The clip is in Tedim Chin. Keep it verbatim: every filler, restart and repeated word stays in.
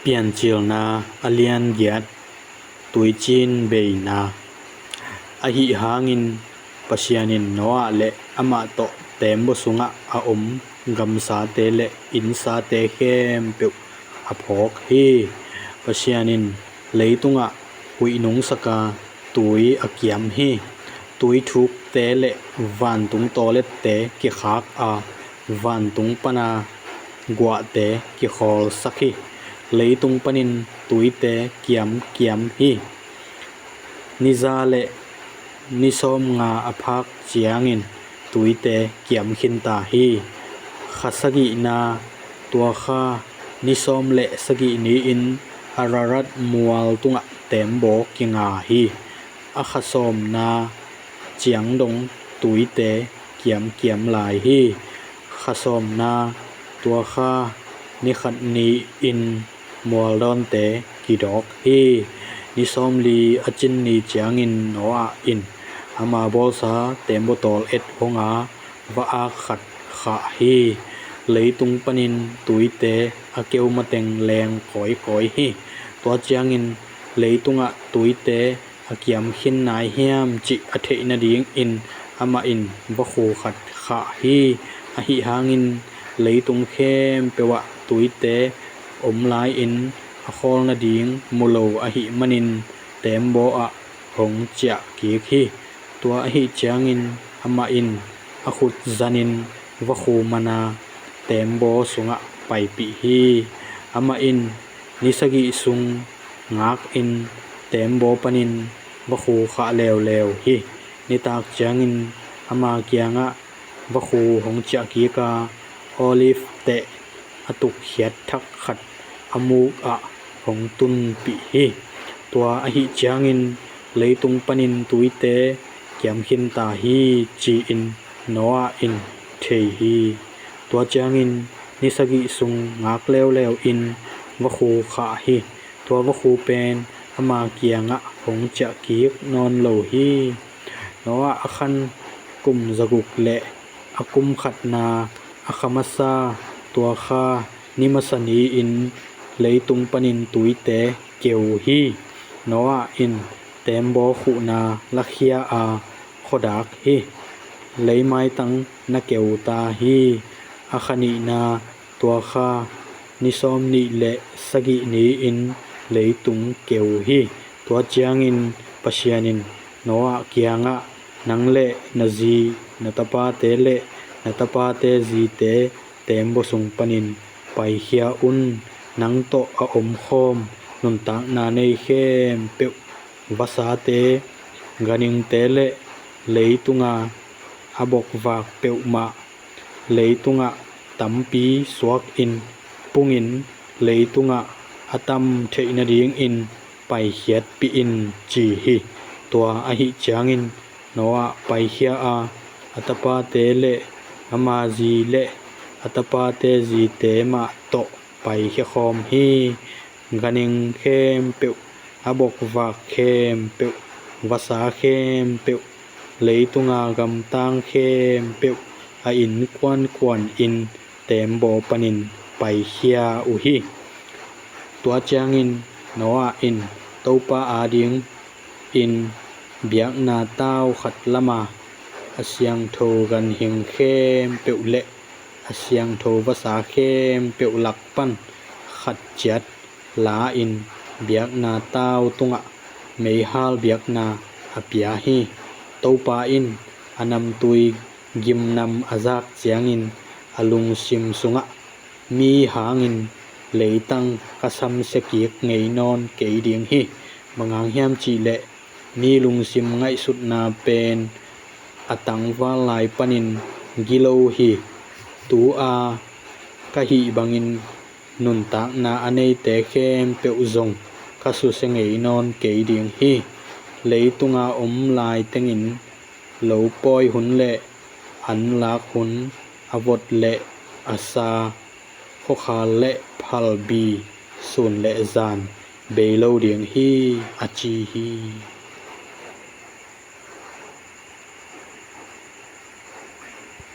Piancilna a lian giat. Tuiciin beina. Ahih hangin Pasian in Noah le amah tawh teembaw sungah a om gamsate le innsate khempeuh a phawk hi. Pasian in leitungah huih nungsak a, tui a kiam hi. Tui thukte le vantung tawlette kikhak a, vantung pana guahte kikhawlsak hi. Leitung panin tuite kiamkiam hi. Ni za le ni sawmnga a phak ciangin tuite kiam khinta hi. Kha sagihna. Tua kha ni sawm le sagih ni-in Ararat mual tungah teembaw kinga hi. A kha sawmna ciang dong tuite kiamkiam lai hi. Kha sawmna. Tua kha ni khat ni-in mualdawnte kidawk hi. Ni sawmli a cin ni ciangin Noah in ama bawlsa teembaw tawl et hong a, va-ak khat khah hi. Leitung panin tuite a keu mateng leeng kawikawi hi. Tua ciangin leitungah tuite a kiam khin nai hiam cih a theih nadingin amah in vakhu khat khah hi. Ahih hangin leitung khempeuh ah tuite om lai-in a khawl nading mu lo ahih manin teembaw ah hong ciah kik hi. Tua ahih ciangin amah in a khut zanin vakhu man a, teembaw sungah paipih hi. Amah in ni sagih sung ngakin teembaw panin vakhu khah leuleu hi. Nitak ciangin ama kiangah vakhu hong ciah kik a, olive teh a tukkhiat thak khat a muk ah hong tunpih hi. Tua ahih ciangin leitung panin tuite kiam khinta hi, ci-in Noah in thei hi. Tua ciangin ni sagih sung ngak leuleu in vakhu khah hi. Tua vakhu pen ama kiangah hong ciah kik nawn lo hi. Noah a khan kum zaguk le a kum khatna a kha masa, tua kha ni masa ni-in leitung panin tuite keu hi. Noah in teembaw khuhna lakhia a, khuadak hi. Leimaitang na keu ta hi. A kha nihna. Tua kha ni sawmnih le sagih ni-in leitung keu hi. Tua ciangin Pasian in Noah kiangah, nang le na zi, na tapate le na tapate zite teembaw sung panin paikhia un. Nang tawh a omkhawm nuntakna nei khempeuh, vasate, ganhingte le leitunga a bokvak peuhmah, leitungah tampi suakin pungin leitungah a tam theih nadingin paikhiatpih in, ci hi. Tua ahih ciangin Noah paikhia a, a tapate le ama zi le a tapate zite mah tawh paikhia khawm hi. Ganhing khempeuh, a bokvak khempeuh, vasa khempeuh, leitunga gamtang khempeuh, a innkuan kuanin teembaw panin paikhia uh hi. Tua ciangin Noah in Topa adingin biakna tau khat lam a, a siangtho ganhing khempeuh le a siangtho vasa khempeuh lak pan khat ciat la-in biakna tau tungah meihal biakna a pia hi. Topa in a namtui gimnam a zak ciangin a lungsim sungah, mi hangin leitang ka samsia kik ngei nawn kei ding hi. Bang hang hiam cih leh mi lungsim ngaihsutna pen a tangval lai panin gilo hi. Tu-a ka hih bangin nuntakna a neite khempeuh zong ka susia ngei nawn kei ding hi. Leitunga om lai tengin lo pawi hun le anlak hun, a vot le a sa, khuakhal le phalbi, sun le zan bei lo ding hi, a ci hi.